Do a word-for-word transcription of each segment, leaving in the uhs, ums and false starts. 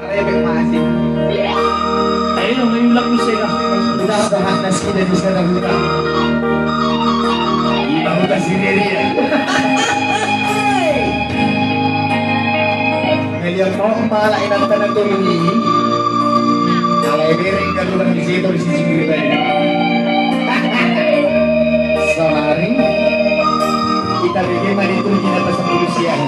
Rebek masih. Ayo, main ulang musik lah. Udah, udah, nasi udah bisa dah, udah. Ima huta Siberia. Melihat kau pala inanta na tolu i. Alai bereng kan ulang di situ, di sisi kiri tadi. Sonari kita bikin mani tu kita pasang dulu siang.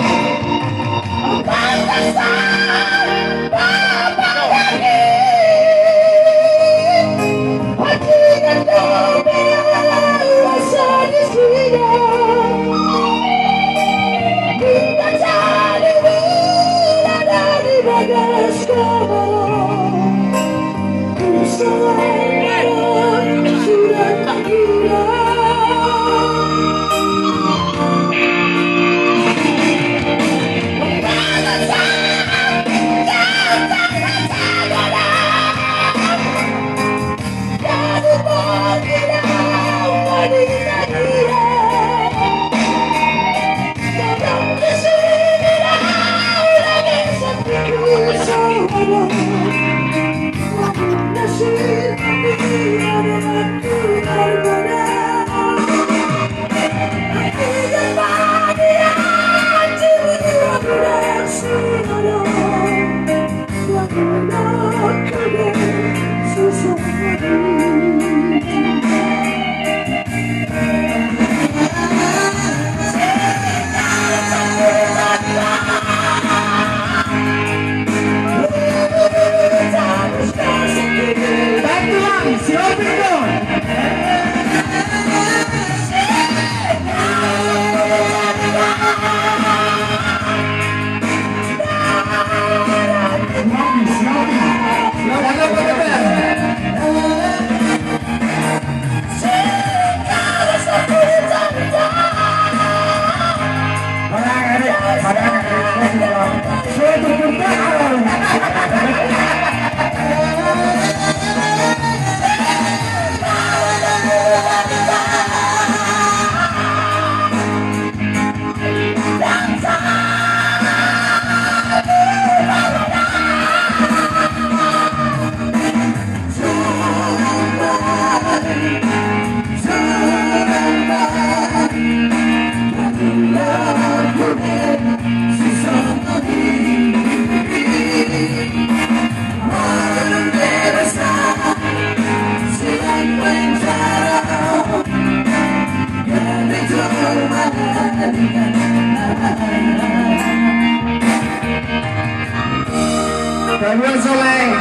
Palua Soleh,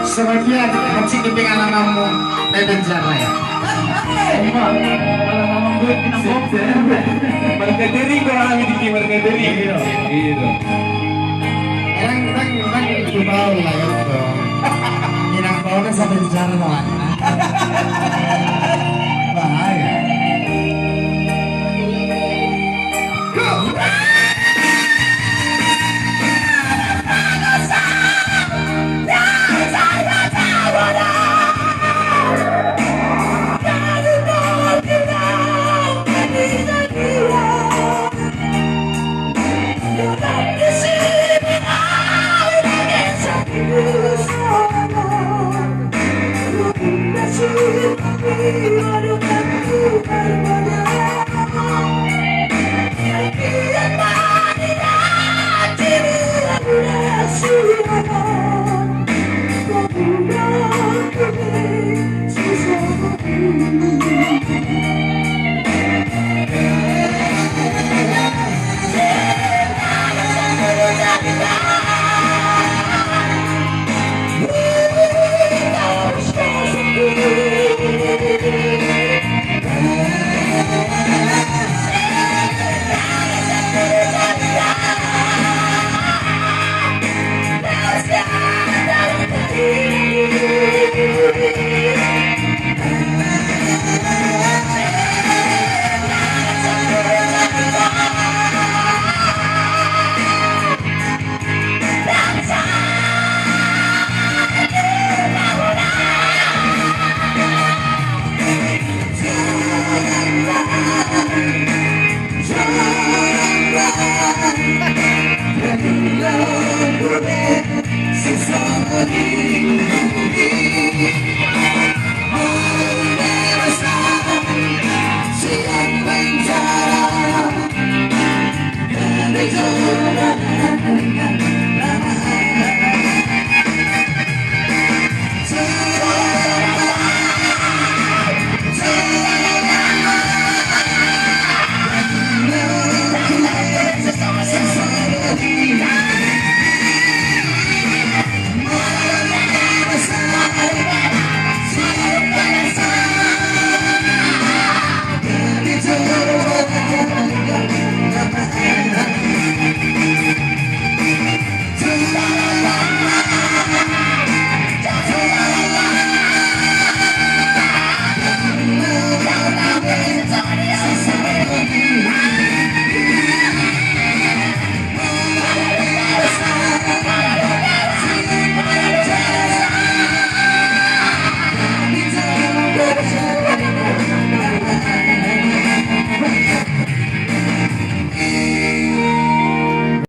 sebagian hancit di pengalanganmu, Medan Jaya. Ima, alangan gue pinang box ya. Markateri gue, hami di markateri gitu. Gitu. Erang, erang, erang, coba lah ya, bro. Pinang box sampai di sana, no.